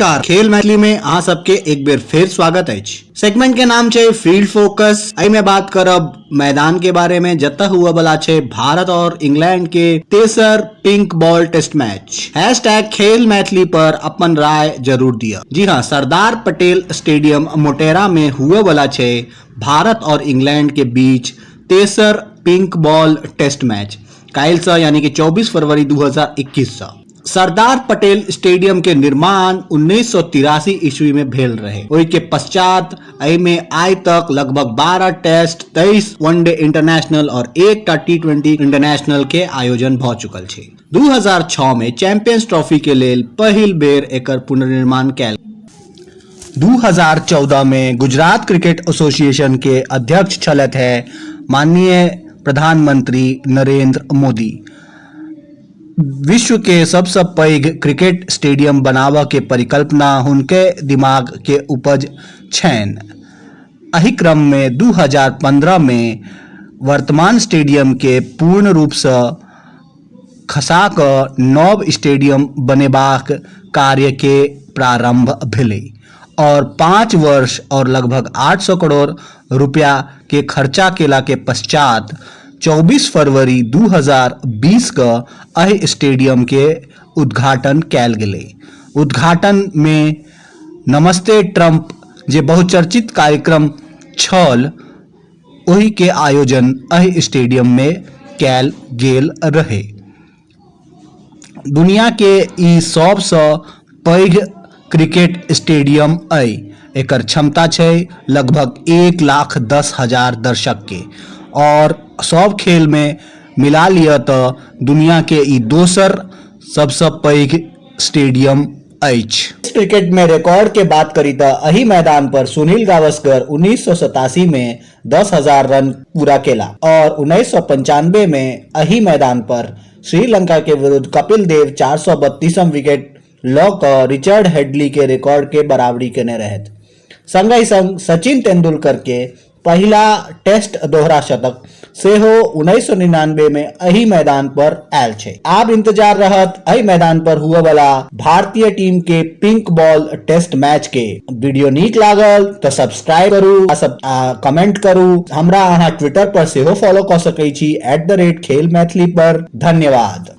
नमस्कार, खेल मैथिली में अहाँ सबके एक बेर फेर स्वागत अछि। सेगमेंट के नाम छै फील्ड फोकस। एहि में बात करब मैदान के बारे में, जतऽ हुआ वाला छै भारत और इंग्लैंड के तेसर pink ball test match. Hashtag खेल मैथिली पर अपन राय जरूर दिअ। जी हाँ, सरदार पटेल स्टेडियम मोटेरा में हुए वाला छै भारत और इंग्लैंड के बीच तेसर पिंक बॉल टेस्ट मैच काल्हि से, यानी कि 24 फरवरी 2021 से। सरदार पटेल स्टेडियम के निर्माण 1983 ईस्वी में भेल रहे। ओहि के पश्चात एहि में आइ तक लगभग 12 टेस्ट, 23 वनडे इंटरनेशनल और एकटा टी20 इंटरनेशनल के आयोजन भ चुकल छै। 2006 में चैंपियंस ट्रॉफी के लेल पहिल बेर एकर पुनर्निर्माण कैल। 2014 में गुजरात क्रिकेट एसोसिएशन के अध्यक्ष छलथि है माननीय प्रधानमंत्री नरेंद्र मोदी। विश्व के सबसँ पैघ क्रिकेट स्टेडियम बनाबऽ के परिकल्पना हुनके दिमाग के उपज छैन। एहि क्रम में 2015 में वर्तमान स्टेडियम के पूर्ण रूपसँ खसा कऽ नव स्टेडियम बनेबाक कार्य के प्रारंभ भेलै और 5 वर्ष और लगभग 800 करोड़ रुपया के खर्चा केला के पश्चात 24 फरवरी 2020 क एहि स्टेडियम के उद्घाटन कैल गेलै। उद्घाटन में नमस्ते ट्रंप जे बहुचर्चित कार्यक्रम छल, ओहि के आयोजन एहि स्टेडियम में कैल गेल रहे। दुनिया के ई सबसँ पैघ क्रिकेट स्टेडियम अइ। एकर क्षमता छै लगभग 1,10,000 दर्शक के और सब खेल में मिला लिअ तऽ दुनिया के ई दोसर सबसँ पैघ स्टेडियम अछि। क्रिकेट में रिकॉर्ड के बात करी तऽ एहि मैदान पर सुनील गावस्कर 1987 में 10,000 रन पूरा केला और 1995 में एहि मैदान पर श्रीलंका के विरुद्ध कपिल देव 432 विकेट लऽ कऽ रिचर्ड हेडली के रिकॉर्ड के बराबरी केने रहथि। संगहि संग सचिन तेंदुलकर के पहिला टेस्ट दोहरा शतक सेहो 1999 में एहि मैदान पर आयल छै। आब इंतजार रहत एहि मैदान पर हुए वाला भारतीय टीम के पिंक बॉल टेस्ट मैच के। वीडियो नीक लागल तऽ सब्सक्राइब करू आ सब कमेंट करू। हमरा अहाँ ट्विटर पर सेहो फॉलो कऽ सकै छी @खेल मैथिली पर। धन्यवाद।